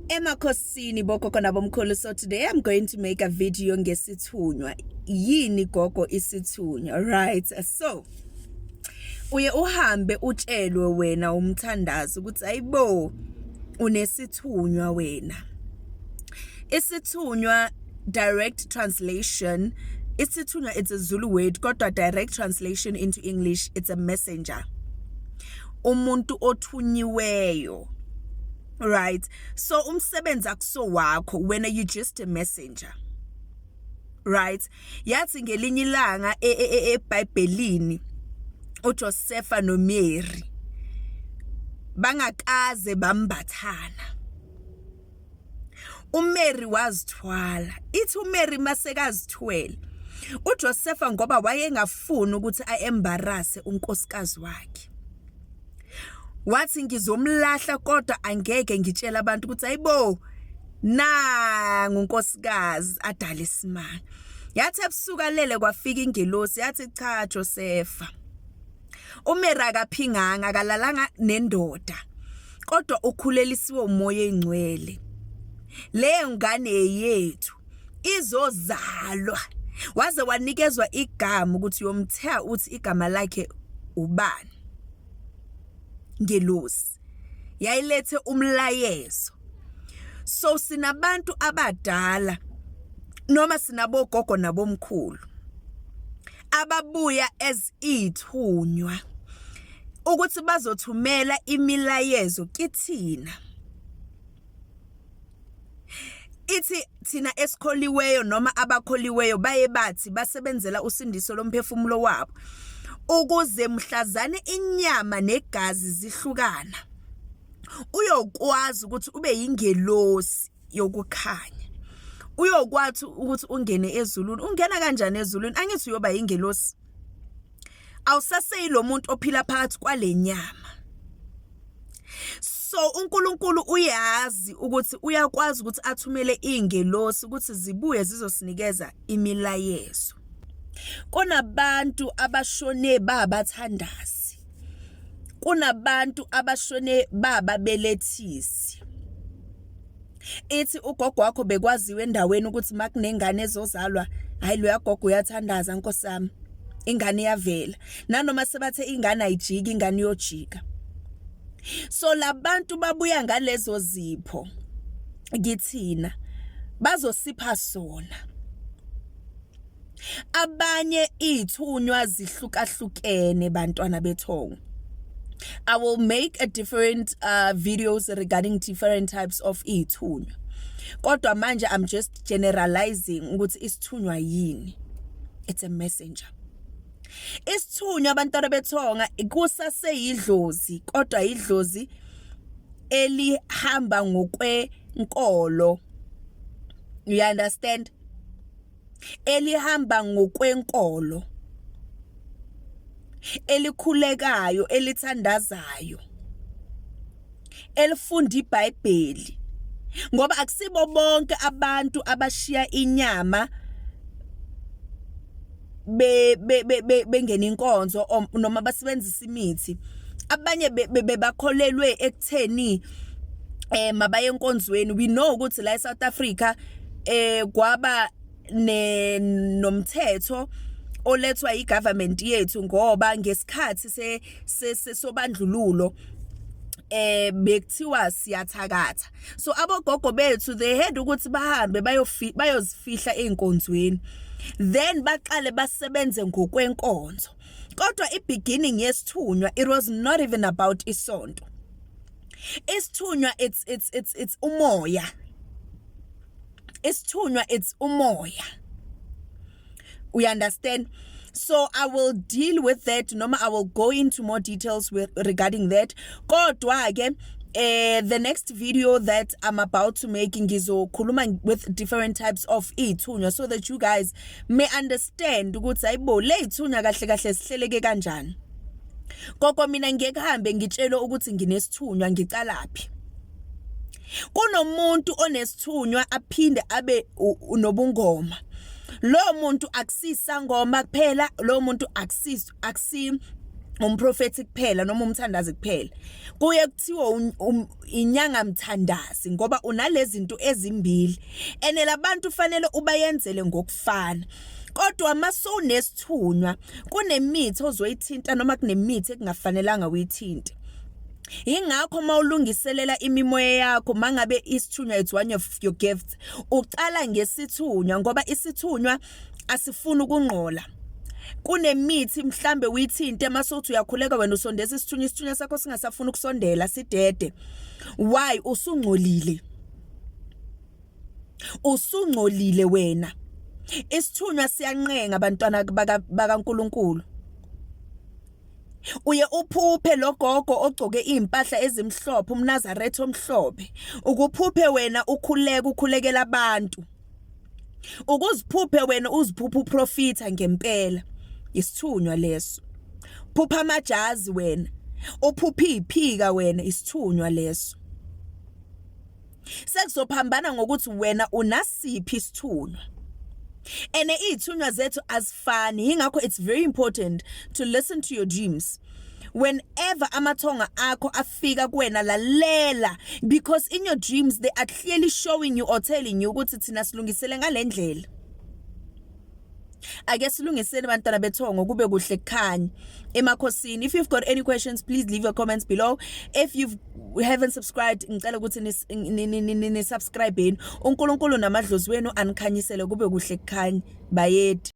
Emakhosini bogogo nabomkhulu. So today I'm going to make a video ngesithunywa. Yini gogo isithunywa, right? So uye uhambe utshelwe wena umthandazo ukuthi ayibo unesithunywa wena. Isithunywa, direct translation, isithunywa, it's a Zulu word, kodwa direct translation into English, it's a messenger, umuntu othunyiweyo, right? So umsebenzi akuso wakho wena, you just a messenger, right? Yathi ngelinye ilanga eBhayibhelini uJosepha noMary bangakaze bambathana, uMary wazithwala. Ithi uMary masekazithwele, uJosepha, ngoba wayengafuni ukuthi aembarrasse unkosikazi wakhe, wathi, "Ngizomlahla, kodwa angeke ngitshela abantu ukuthi ayibo nangu unkosikazi adala isimanga." Yathi ebusuku alele, kwafika ingelosi, yathi, "Cha Josepha, uMary akaphinganga, akalalanga nendoda, kodwa ukhulelisiwe uMoya Engcwele. Leyo ngane yethu izozalwa." Waze wanikezwa igama ukuthi uyomthe uthi igama lakhe ubani. Ngelosi yayilethe umlayezo. So sinabantu abadala noma sinabogogo nabomkhulu ababuya as ithunywa ukuthi bazothumela imilayezo kithina. Ithi thina esikholiweyo noma abakholiweyo baye bathi basebenzela usindiso lomphefumulo wabo, ukuze mhlazane inyama negazi zihlukana, uyokwazi ukuthi ube yingelosi yokukhanya, uyokwazi ukuthi ungene ezulwini. Ungena kanjani ezulwini? Angithi uyoba yingelosi, awusaseyilo muntu ophila phakathi kwalenyama. So uNkulunkulu uyazi ukuthi uyakwazi ukuthi athumele ingelosi ukuthi zibuye zizosinikeza imilayezo. Kunabantu abashone babathandazi, kunabantu abashone bababelethisi. Ithi ugogo wakho bekwaziwe endaweni ukuthi makunengane ezozalwa, hayi, lo yagogo uyathandaza, nkosi yami, ingane iyavela. Nanoma sebathe ingane ayijiki, ingane iyojika. So labantu babuya ngalezo zipho kithina, bazosipha sona. Abanye ithunywa zihlukahlukene, bantwana bethongo. I will make a different videos regarding different types of ithunywa, kodwa manje I'm just generalizing ukuthi isithunywa yini. It's a messenger. Isithunywa, abantwana bethonga, kusaseyidlozi, kodwa idlozi elihamba ngokwenkolo, you understand? Elihamba ngokwenkolo, elikhulekayo, elithandazayo, elifunda iBhayibheli, ngoba akusibo bonke abantu abashiya inyama be bengena inkonzo noma basebenzisa imithi. Abanye bebakholelwe ekutheni mabaye enkonzweni. We know ukuthi la eSouth Africa kwaba ne nomthetho olethwa igovernment yethu, ngoba ngesikhathi se sobandlululo bekuthiwa siyathakatha. So abogogo bethu, they had ukuthi bahambe bayozifihla einkonzweni, then baqale basebenze ngokwenkonzo. Kodwa ibeginning yesithunywa, it was not even about isonto. Isithunywa, it's umoya. Isithunywa, it's umoya, we understand? So I will deal with that noma I will go into more details regarding that. Kodwa ke the next video that I'm about to make, ngizokhuluma with different types of ithunywa so that you guys may understand ukuthi ayibo, le ithunywa kahle kahle sihleleke kanjani. Koko mina ngeke hambe ngitshele ukuthi nginesithunywa, ngicalaphi? Kunomuntu onesithunywa aphinde abe nobungoma. Lo muntu akusisangoma kuphela, lo muntu akusi akusi Umprofeti kuphela noma umthandazi kuphela. Kuye kuthiwa inyanga mthandazi ngoba unalezinto ezimbili. Ene labantu fanele ubayenzele ngokufana. Kodwa masowunesithunywa kunemithi ozoyithinta noma kunemithi ekungafanelanga uyithinte. Ingakho mawulungiselela imimoya yakho, mangabe isithunywa, it's one of your gifts, uqala ngesithunywa ngoba isithunywa asifuni ukungqola. Kunemithi mhlambe uyithinte, mase uthi uyakhuleka wena, usondeza isithunywa, isithunywa sakho singasafuni ukusondela, sidede. Why? Usungcolile, usungcolile wena. Isithunywa siyanqenga, abantwana bakaNkuluNkulu. Uye uphuphe logogo ogcoke impahla ezimhlophe, umNazaretha omhlophe, ukuphuphe wena ukhuleka, ukhulekela abantu, ukuziphuphe wena uziphupha uprofita ngempela. Isithunywa leso. Phupha amajazi wena, uphupha iphika wena, isithunywa leso. Sekuzophambana ngokuthi wena unasiphi isithunywa. Ene izithunywa zethu azifani, ingakho it's very important to listen to your dreams. Whenever amathonga akho afika kuwena, lalela, because in your dreams they are clearly showing you or telling you ukuthi thina silungisele ngalendlela. Ake silungiseni, bantwana bethongo, kube kuhle kukhanya emakhosini. If you've got any questions, please leave your comments below. If you haven't subscribed, ngicela ukuthi ni subscribe. uNkulunkulu namadlozi wenu anikhanyisele, kube kuhle kukhanya. Bayedi.